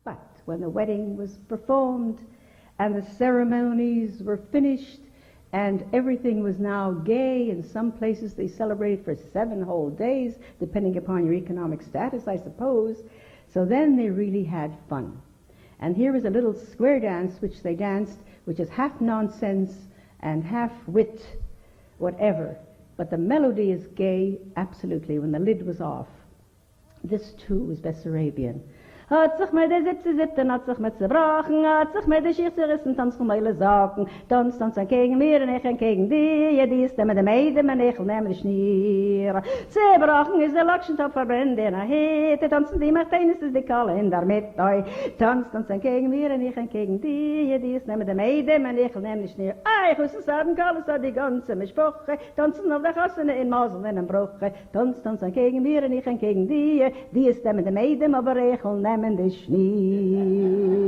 But when the wedding was performed and the ceremonies were finished and everything was now gay, in some places they celebrated for seven whole days, depending upon your economic status, I suppose. So then they really had fun. And here is a little square dance which they danced, which is half nonsense and half wit, whatever. But the melody is gay, absolutely, when the lid was off. This too is Bessarabian. האָט זיך מיר די זיפּ צעזיפּט און האָט זיך מיר צעבראָכן, האָט זיך מיר די שיך צעריסן, טאַנץ פֿון מוילע זאָקן, טאַנץ, טאַנץ אַנטקעגן מיר און איך אַנטקעגן דיר, דו וועסט נעמען דעם איידעם און איכ'ל נעמען די שניר. צעבראָכן איז דער לאָקשן-טאָפּ פֿאַרברענט אין אַ היט, טאַנצן די מחותּנות איז די כּלה אין דער מיט, אוי, טאַנץ, טאַנץ אַנטקעגן מיר און איך אַנטקעגן דיר, דו וועסט נעמען דעם איידעם און איכ'ל נעמען די שניר. אוי, חתן סדן כּלה סדן די גאַנצע משפּחה, טאַנצן אויף דער חתונה אין מזל און אין ברכה. טאנץ טאנץ אנטקעגן מיר און איך אנטקעגן דיר, דו וועסט נעמען דעם איידעם אבער איכ'ל נעמען די שניר.